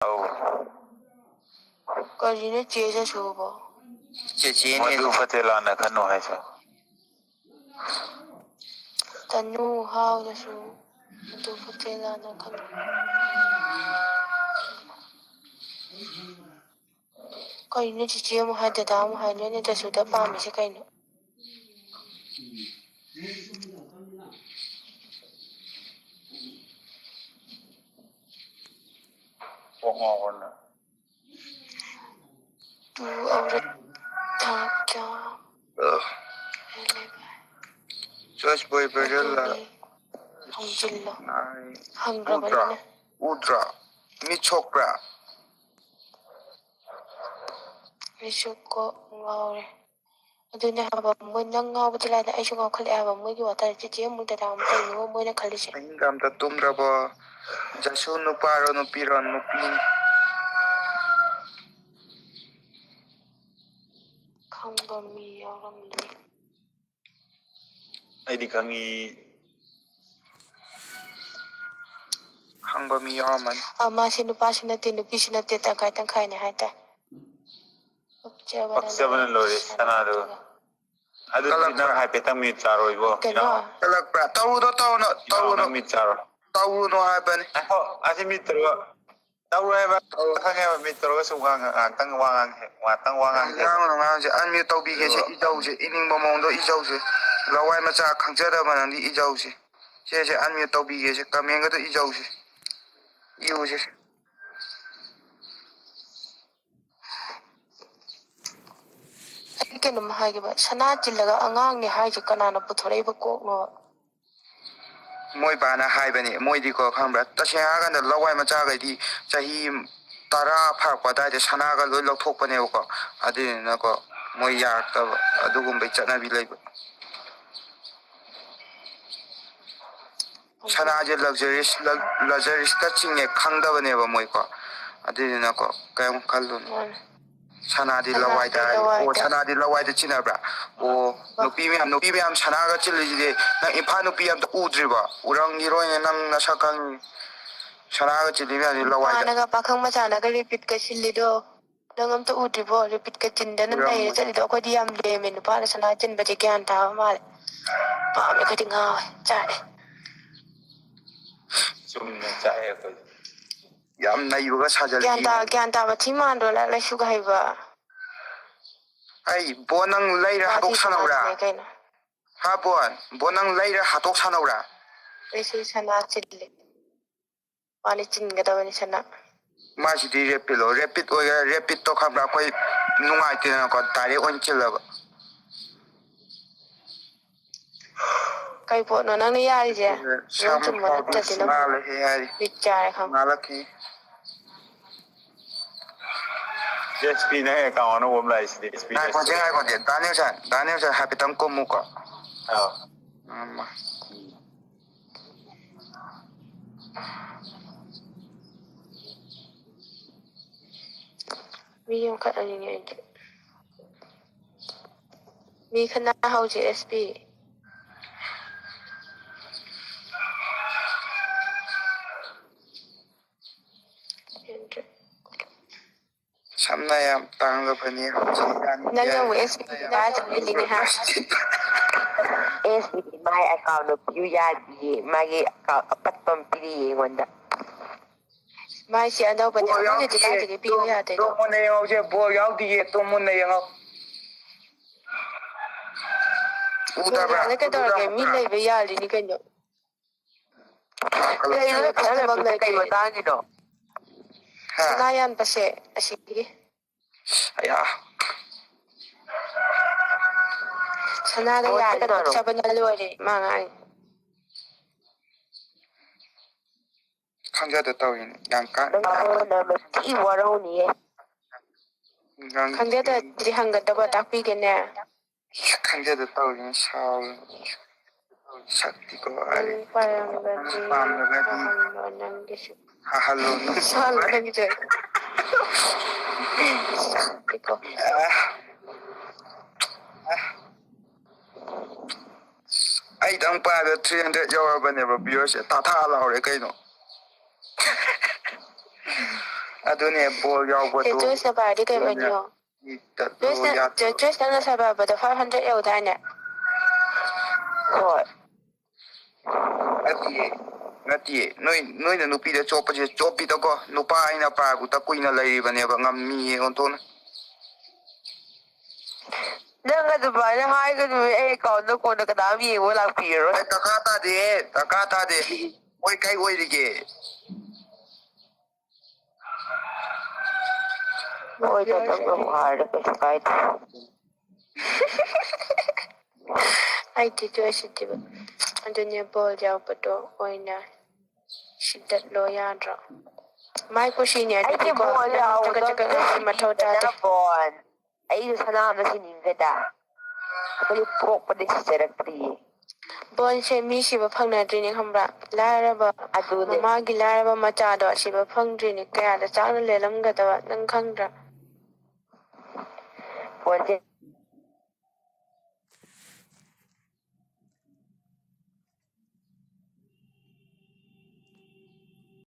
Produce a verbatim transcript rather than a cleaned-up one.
ꯑꯧ꯫ ꯀꯔꯤꯅꯣ ꯆꯦ ꯖꯁꯨꯕꯣ? ꯆꯦꯆꯦꯅꯦ꯫ ꯃꯗꯨ ꯐꯠꯇꯦ ꯂꯥꯟꯅ ꯈꯟꯅꯨ ꯍꯥꯏꯁꯦ꯫ ꯇꯅꯨ ꯍꯥꯎꯗꯁꯨ ꯃꯗꯨ ꯐꯠꯇꯦ ꯂꯥꯟꯅ ꯈꯟꯅꯨ꯫ ꯀꯩꯅꯣ ꯆꯤꯆꯦ ꯑꯃꯨꯛ ꯍꯥꯏ, ꯗꯗꯥ ꯑꯃꯨꯛ ꯍꯥꯏ, ꯅꯣꯏꯅ ꯗꯁꯨꯗ ꯄꯥꯝꯃꯤꯁꯦ ꯀꯩꯅꯣ? ꯀꯣꯛ ꯉꯥꯎꯕ꯭ꯔ ꯅꯪ? ꯇꯨ ꯑꯧꯔꯠ ꯊꯥ ꯀꯌꯥ? ꯆꯣꯏꯁ ꯕꯣꯏ ꯕ꯭ꯔꯗꯔ ꯂꯥ? ꯑꯗꯨꯅꯤ꯫ ꯍꯪꯖꯤꯜꯂꯣ꯫ ꯍꯪꯈ꯭ꯔꯕꯅꯤꯅ꯫ ꯎꯗ꯭ꯔꯥ? ꯎꯗ꯭ꯔꯥ? ꯃꯤꯠ ꯁꯣꯛꯄ꯭ꯔꯥ? ꯑꯩꯁꯨ ꯀꯣꯛ ꯉꯥꯎꯔꯦ꯫ ꯑꯗꯨꯅꯦ ꯍꯥꯏꯕ, ꯃꯣꯏ ꯅꯪ ꯉꯥꯎꯕꯗꯤ ꯂꯥꯏꯗ, ꯑꯩꯁꯨ ꯉꯥꯎꯈꯠꯂꯛꯑꯦ ꯍꯥꯏꯕ꯫ ꯃꯣꯏꯒꯤ ꯋꯥꯇꯥꯗꯤ ꯆꯦꯆꯦ ꯑꯃꯨꯛ ꯗꯗꯥ ꯑꯃꯨꯛ ꯀꯩꯅꯣ ꯃꯣꯏꯅ ꯈꯜꯂꯤꯁꯦ? ꯑꯍꯤꯡꯒ ꯑꯝꯇ ꯇꯨꯝꯗ꯭ꯔꯕꯣ? ꯖꯁꯨ ꯅꯨꯄꯥꯔꯣ ꯅꯨꯄꯤꯔꯣ? ꯅꯨꯄꯤ꯫ ꯈꯪꯕ ꯃꯤ ꯌꯥꯎꯔꯝꯗ꯭ꯔꯦ꯫ ꯑꯩꯗꯤ ꯈꯪꯉꯤ꯫ ꯈꯪꯕ ꯃꯤ ꯌꯥꯎꯔꯝꯃꯅꯤ꯫ ꯑ, ꯃꯥꯁꯦ ꯅꯨꯄꯥꯁꯨ ꯅꯠꯇꯦ, ꯅꯨꯄꯤꯁꯨ ꯅꯠꯇꯦ, ꯇꯪꯈꯥꯏ ꯇꯪꯈꯥꯏꯅꯦ ꯍꯥꯏꯇꯥꯏ꯫ ꯄꯛꯆꯕꯅ ꯄꯛꯆꯕꯅ ꯂꯣꯏꯔꯦ ꯂꯣꯏꯔꯦ ꯁꯅꯥꯗꯨꯒ꯫ ꯁꯅꯥꯗꯨꯒ꯫ ꯑꯗꯨꯗꯤ ꯀꯜꯂꯛꯄ꯭ꯔꯥ? ꯅꯪ ꯍꯥꯏꯐꯦꯠꯇꯪ ꯃꯤꯠ ꯆꯥꯔꯣ ꯏꯕꯣ, ꯀꯩꯅꯣ? ꯏꯅꯥꯎ꯫ ꯀꯜꯂꯛꯄ꯭ꯔꯥ? ꯇꯧꯔꯨꯅꯣ, ꯇꯧꯔꯨꯅꯣ, ꯏꯅꯥꯎ, ꯇꯧꯔꯨꯅꯣ꯫ ꯅꯪ ꯃꯤꯠ ꯆꯥꯔꯣ꯫ ꯇꯧꯔꯨꯅꯣ ꯍꯥꯏꯕꯅꯤ꯫ ꯉꯥꯏꯈꯣ, ꯑꯁꯤ ꯃꯤꯠ ꯇꯧꯔꯣ꯫ ꯇꯧꯔꯣ ꯍꯥꯏꯕ꯫ ꯇꯧꯔꯣ꯫ ꯈꯪꯉꯦꯕ, ꯃꯤꯠ ꯇꯧꯔꯒ ꯁꯨꯝ ꯋꯥ ꯉꯥꯡ-, ꯉꯥꯛꯇꯪ ꯋꯥ ꯉꯥꯡꯁꯦ, ꯉꯥꯛꯇꯪ ꯋꯥ ꯉꯥꯡꯁꯦ꯫ ꯉꯥꯡꯉꯨꯅꯨ, ꯉꯥꯡꯁꯦ꯫ ꯑꯟꯃ꯭ꯌꯨꯠ ꯇꯧꯕꯤꯒꯦꯁꯦ, ꯑꯗꯨꯒ ꯏꯖꯧꯁꯦ꯫ ꯏꯅꯤꯡꯕ ꯃꯑꯣꯡꯗ ꯏꯖꯧꯁꯦ꯫ ꯂꯋꯥꯏ ꯃꯆꯥ ꯈꯪꯖꯗꯕ ꯅꯪꯗꯤ ꯏꯖꯧꯁꯦ꯫ ꯁꯦ, ꯁꯦ, ꯑꯟꯃ꯭ꯌꯨꯠ ꯇꯧꯕꯤꯒꯦꯁꯦ꯫ ꯀꯃꯦꯟꯒꯗꯣ ꯏꯖꯧꯁꯦ꯫ ꯏꯌꯨꯁꯦ꯫ ꯑꯩ ꯀꯩꯅꯣꯝ ꯍꯥꯏꯒꯦꯕ, ꯁꯅꯥ ꯆꯤꯜꯂꯒ ꯑꯉꯥꯡꯅꯦ ꯍꯥꯏꯁꯦ ꯀꯅꯥꯅ ꯄꯨꯊꯣꯔꯛꯏꯕ ꯀꯣꯛꯅꯣꯕ? ꯃꯣꯏ ꯕꯥꯅ ꯍꯥꯏꯕꯅꯦ꯫ ꯃꯣꯏꯗꯤꯀꯣ, ꯈꯪꯕ꯭ꯔꯥ, ꯇꯁꯦꯡꯅ ꯍꯥꯏꯔꯀꯥꯟꯗ ꯂꯋꯥꯏ ꯃꯆꯥꯈꯩꯗꯤ ꯆꯍꯤ ꯇꯔꯥ ꯐꯥꯔꯛꯄ ꯑꯗꯥꯏꯗ ꯁꯅꯥꯒ ꯂꯣꯏ ꯂꯧꯊꯣꯛꯄꯅꯦꯕꯀꯣ꯫ ꯑꯗꯨꯗꯨꯅꯀꯣ, ꯃꯣꯏ ꯌꯥꯔꯛꯇꯕ, ꯑꯗꯨꯒꯨꯝꯕꯩ ꯆꯠꯅꯕꯤ ꯂꯩꯕ꯫ ꯁꯅꯥꯁꯦ ꯂꯛꯖꯔꯤꯁ, ꯂꯛ-, ꯂꯛꯖꯔꯤꯁꯇ ꯆꯤꯡꯉꯦ ꯈꯪꯗꯕꯅꯦꯕ ꯃꯣꯏꯀꯣ꯫ ꯑꯗꯨꯗꯨꯅꯀꯣ, ꯀꯩꯝ ꯈꯜꯂꯨꯅꯨ꯫ ꯃꯥꯅꯦ꯫ ꯁꯅꯥꯗꯤ ꯁꯅꯥꯗꯤ ꯂꯋꯥꯏꯗ ꯍꯥꯏ-, ꯑꯣ, ꯂꯋꯥꯏꯗ꯫ ꯁꯅꯥꯗꯤ ꯂꯋꯥꯏꯗ ꯆꯤꯟꯅꯕ꯭ꯔꯥ? ꯑꯣ, ꯅꯨꯄꯤ ꯃꯌꯥꯝ, ꯅꯨꯄꯤ ꯃꯌꯥꯝ ꯁꯅꯥꯒ ꯆꯤꯜꯂꯤꯁꯤꯗꯤ ꯅꯪ ꯏꯝꯐꯥꯜ ꯅꯨꯄꯤ ꯑꯝꯇ ꯎꯗ꯭ꯔꯤꯕꯣ? ꯎꯔꯝꯈꯤꯔꯣꯏꯅꯦ, ꯅꯪ ꯅꯁꯛ ꯈꯪꯉꯤ꯫ ꯁꯅꯥꯒ ꯆꯤꯜꯂꯤ ꯃꯌꯥꯝꯁꯤ ꯂꯋꯥꯏꯗ꯫ ꯅꯨꯄꯥꯅꯒ ꯄꯥꯈꯪ ꯃꯆꯥꯅꯒ ꯔꯤꯄꯤꯠꯀ ꯁꯤꯜꯂꯤꯗꯣ ꯅꯪ ꯑꯝꯇ ꯎꯗ꯭ꯔꯤꯕꯣ? ꯔꯤꯄꯤꯠꯀ ꯆꯤꯟꯗꯅ ꯎꯔꯝꯃꯣꯏ꯫ ꯂꯩꯔꯦ ꯆꯠꯂꯤꯗꯣ꯫ ꯑꯩꯈꯣꯏꯗꯤ ꯌꯥꯝ ꯂꯦꯝꯃꯦ, ꯅꯨꯄꯥꯅ ꯁꯅꯥ ꯆꯤꯟꯕꯁꯦ ꯒ꯭ꯌꯥꯟ ꯇꯥꯕ ꯃꯥꯜꯂꯦ꯫ ꯄꯥꯝꯃꯦ, ꯑꯩꯈꯣꯏꯗꯤ ꯉꯥꯎꯋꯦ, ꯆꯥꯛꯑꯦ꯫ ꯆꯨꯝꯅ ꯆꯥꯛꯑꯦ ꯑꯩꯈꯣꯏꯗꯤ꯫ ꯌꯥꯝ ꯅꯩꯕꯒ ꯁꯥꯖꯜꯂꯤ꯫ ꯒ꯭ꯌꯥꯟ ꯇꯥ-, ꯒ꯭ꯌꯥꯟ ꯇꯥꯕ ꯊꯤ ꯃꯥꯟꯗ꯭ꯔꯣ, ꯂꯥꯏꯔꯤꯛ ꯂꯥꯏꯁꯨꯒ ꯍꯩꯕ꯫ ꯑꯩ ꯕꯣ ꯅꯪ ꯂꯩꯔ ꯍꯥꯠꯇꯣꯛ ꯁꯥꯟꯅꯧꯔꯥ? ꯃꯥꯟꯕꯅꯦ ꯀꯩꯅꯣ꯫ ꯍꯥ ꯕꯣꯟ? ꯕꯣꯟ ꯅꯪ ꯂꯩꯔ ꯍꯥꯠꯇꯣꯛ ꯁꯥꯟꯅꯧꯔꯥ? ꯑꯩꯁꯨ ꯁꯅꯥ ꯆꯤꯜꯂꯦ꯫ ꯃꯥꯅꯤ ꯆꯤꯟꯒꯗꯕꯅꯤ ꯁꯅꯥ꯫ ꯃꯥꯁꯤꯗꯤ ꯔꯦꯄꯤꯠꯂꯣ? ꯔꯦꯄꯤꯠ ꯑꯣꯏꯒꯦꯔꯥ, ꯔꯦꯄꯤꯠꯇꯣ ꯈꯪꯕ꯭ꯔꯥ? ꯑꯩꯈꯣꯏ ꯅꯨꯡꯉꯥꯏꯇꯦꯗꯅꯀꯣ, ꯗꯥꯏꯔꯦꯛ ꯑꯣꯏꯅ ꯆꯤꯜꯂꯕ꯫ ꯀꯩ ꯄꯣꯠꯅꯣ ꯅꯪꯅ ꯌꯥꯔꯤꯁꯦ? ꯁꯝ ꯅꯪ ꯆꯨꯝꯕ ꯄꯥꯎꯗꯔ ꯅꯠꯇ꯭ꯔꯗꯤ ꯅꯪ ꯃꯥꯜꯂꯦꯍꯦ ꯍꯥꯏꯔꯤ꯫ ꯃꯤꯠ ꯆꯥꯔꯦ ꯈꯪꯉꯨ꯫ ꯃꯥꯜꯂꯛꯈꯤ꯫ ꯑꯦꯁ ꯄꯤ ꯅꯪ ꯑꯦꯀꯥꯎꯟ ꯑꯅꯧꯕ ꯑꯃ ꯂꯥꯛꯏꯁꯤꯗꯤ, ꯑꯦꯁ ꯄꯤ ꯉꯥꯏꯈꯣ, ꯁꯤ ꯉꯥꯏꯈꯣ, ꯗꯥ ꯅꯦꯜꯁꯟ, ꯗꯥ ꯅꯦꯜꯁꯟ ꯍꯥꯏꯐꯦꯠꯇꯪ ꯀꯨꯝꯃꯨꯀꯣ꯫ ꯑꯥꯎ꯫ ꯑꯃ꯫ ꯃꯤ ꯑꯃꯈꯛ ꯑꯅꯤꯅꯦ ꯑꯩꯗꯤ꯫ ꯃꯤ ꯈꯠꯅ ꯍꯧꯁꯦ ꯑꯦꯁ ꯄꯤ꯫ ꯁꯝꯅ ꯌꯥꯝ ꯇꯥꯡꯂꯕꯅꯤ ꯍꯧꯖꯤꯛꯀꯥꯟ꯫ ꯅꯪ ꯑꯃꯨꯛ ꯑꯦꯁ ꯄꯤ ꯄꯥꯏꯔ ꯆꯠꯂꯤꯅꯦ ꯍꯥ? ꯑꯦꯁ ꯄꯤ ꯗꯤ ꯃꯥꯏ ꯑꯦꯀꯥꯎꯟꯗꯣ ꯄꯤꯌꯨ ꯌꯥꯗꯤꯌꯦ, ꯃꯥꯒꯤ ꯑꯦꯀꯥꯎꯟ ꯑꯄꯠꯄ ꯑꯃ ꯄꯤꯔꯤꯌꯦ ꯑꯩꯉꯣꯟꯗ꯫ ꯃꯥꯏꯁꯦ ꯑꯅꯧꯕꯅꯦ, ꯕꯣꯜ ꯑꯩꯈꯣꯏꯗꯗꯤ ꯌꯥꯎꯗꯤꯌꯦ꯫ ꯀꯥꯏꯗꯒꯤ ꯄꯤꯌꯨ ꯇꯨꯝ-, ꯌꯥꯗꯣꯏꯅꯣ? ꯇꯨꯝ ꯃꯨꯟꯅ ꯌꯦꯡꯍꯧꯁꯦ, ꯕꯣꯜ ꯌꯥꯎꯗꯤꯌꯦ, ꯇꯨꯝ ꯃꯨꯟꯅ ꯌꯦꯡꯍꯧ꯫ ꯎꯗꯕ꯭ꯔꯥ? ꯌꯥꯔꯦ, ꯀꯩꯗꯧꯔꯒꯦ? ꯃꯤ ꯎꯗꯕ꯭ꯔꯥ? ꯂꯩꯕ ꯌꯥꯔꯤꯅꯤ ꯀꯩꯅꯣ꯫ ꯂꯩꯔꯒ ꯈꯠꯅꯔꯝꯃꯤꯁꯦ ꯀꯩ ꯃꯇꯥꯡꯒꯤꯅꯣ? ꯍꯥ? ꯁꯅꯥ ꯌꯥꯟꯕꯁꯦ ꯑꯁꯤꯒꯤ꯫ ꯑꯌꯥ꯫ ꯁꯅꯥꯒ ꯌꯥꯜꯂꯦ, ꯀꯅꯥꯅꯣ? ꯄꯛꯆꯕꯅ ꯂꯣꯏꯔꯦ, ꯃꯥ ꯉꯥꯡꯉꯤ꯫ ꯈꯪꯖꯗ ꯇꯧꯔꯤꯅꯤ꯫ ꯌꯥꯝ ꯀꯥ-, ꯅꯪ ꯊꯤ ꯋꯥꯔꯧꯅꯤꯌꯦ꯫ ꯌꯥꯝ ꯈꯪꯖꯗꯗꯤ ꯍꯪꯒꯗꯕ, ꯇꯥꯛꯄꯤꯒꯦꯅꯦ꯫ ꯈꯪꯖꯗ ꯇꯧꯔꯤꯅꯤ꯫ ꯁꯥꯎꯔꯤ꯫ ꯁꯛꯇꯤꯀꯣ, ꯅꯪ ꯑꯩ ꯄꯥꯝꯂꯒꯗꯤ ꯄꯥꯝꯂꯒꯗꯤ ꯁꯥꯍꯜꯂꯣ ꯅꯪꯒꯤꯁꯨ꯫ ꯁꯥꯍꯜꯂꯣ ꯅꯪ꯫ ꯁꯥꯍꯜꯂꯣ ꯅꯪꯒꯤꯁꯨ꯫ ꯁꯛꯇꯤꯀꯣ꯫ ꯑ, ꯑ꯫ ꯑꯩꯗꯪ ꯄꯥꯏꯕꯗ three hundred ꯌꯧꯔꯕꯅꯦꯕ, viewersꯁꯦ꯫ ꯊꯥ ꯊꯥ ꯂꯥꯎꯔꯦ ꯀꯩꯅꯣ꯫ ꯑꯗꯨꯅꯦ ꯕꯣꯜ ꯑꯦ ꯌꯥꯎꯕꯗꯣ ꯖꯣꯏꯁꯅ ꯄꯥꯔꯗꯤ ꯀꯩ ꯑꯣꯏꯅꯤꯌꯣ? ꯆꯠꯂꯣ ꯖꯣꯏꯁꯅ ꯌꯥꯗ꯭ꯔꯣ? ꯖꯣ- ꯖꯣꯏꯁ ꯅꯪꯅ ꯁꯥꯏꯕꯥꯕꯗ ꯐꯥꯏꯚ ꯍꯟꯗ꯭ꯔꯦꯗ ꯌꯧꯗꯥꯏꯅꯦ? ꯍꯣꯏ꯫ ꯅꯠꯇꯤꯌꯦ ꯅꯠꯇꯤꯌꯦ ꯅꯣꯏ ꯅꯣꯏꯅ ꯅꯨꯄꯤꯗ ꯆꯣꯞꯄꯁꯦ ꯆꯣꯞꯄꯤꯗꯀꯣ ꯅꯨꯄꯥ ꯑꯩꯅ ꯄꯥꯕꯨꯛꯇ ꯀꯨꯏꯅ ꯂꯩꯔꯤꯕꯅꯦꯕ ꯉꯝꯃꯤꯌꯦ ꯑꯣꯟꯊꯣꯛꯅ꯫ ꯅꯪ ꯑꯗꯨꯃꯥꯏꯅ ꯍꯥꯏꯒꯅꯨ꯫ ꯑꯩ ꯑꯦꯀꯥꯎꯟꯗ ꯀꯣꯟꯅ ꯀꯅꯥꯝ ꯌꯦꯡꯕ ꯂꯥꯛꯄꯤꯔꯔꯣꯏ꯫ ꯑꯦ ꯗꯔꯀꯥꯔ ꯇꯥꯗꯦ ꯗꯔꯀꯥꯔ ꯇꯥꯗꯦ꯫ ꯃꯣꯏ ꯀꯩ ꯑꯣꯏꯔꯤꯒꯦ? ꯃꯣꯏꯗ ꯅꯪꯅ ꯑꯃꯨꯛ ꯍꯥꯏꯔꯗꯤ ꯀꯩꯁꯨ ꯀꯥꯏꯗꯦ꯫ ꯑꯩꯗꯤ ꯖꯣꯏꯁꯤꯗꯤꯕ ꯑꯗꯨꯅꯦ ꯕꯣꯜ ꯌꯥꯎꯕꯗꯣ ꯑꯣꯏꯅ ꯁꯤꯗꯠꯂꯣ ꯌꯥꯗ꯭ꯔꯣ? ꯃꯥꯏ ꯀꯨꯁꯤꯅꯦ ꯑꯩꯗꯤ ꯑꯗꯨꯗꯤꯀꯣ ꯕꯣꯜ ꯅꯪ ꯆꯒꯠ ꯆꯒꯠ ꯉꯥꯡꯕ ꯃꯊꯧ ꯇꯥꯗꯦ꯫ ꯌꯥꯎꯕꯗ ꯕꯣꯜ꯫ ꯑꯩꯁꯨ ꯁꯅꯥ ꯑꯃ ꯁꯤꯅꯤꯡꯈ꯭ꯔꯦꯗ꯫ ꯑꯩꯈꯣꯏꯗꯤ ꯄꯣꯛꯄꯗꯩ ꯁꯤꯖꯔꯛꯇ꯭ꯔꯤꯌꯦ꯫ ꯕꯣꯟꯁꯦ ꯃꯤ ꯁꯤꯕ ꯐꯪꯅꯗ꯭ꯔꯤꯅꯦ ꯈꯪꯕ꯭ꯔꯥ? ꯂꯥꯏꯔꯕ ꯑꯗꯨꯅꯦ꯫ ꯃꯃꯥꯒꯤ ꯂꯥꯏꯔꯕ ꯃꯆꯥꯗꯣ ꯁꯤꯕ ꯐꯪꯗ꯭ꯔꯤꯅꯦ꯫ ꯀꯌꯥꯗ ꯆꯥꯛꯅ ꯂꯦꯜꯂꯝꯒꯗꯕ ꯅꯪ ꯈꯪꯗ꯭ꯔꯥ? ꯕꯣꯟꯁꯦ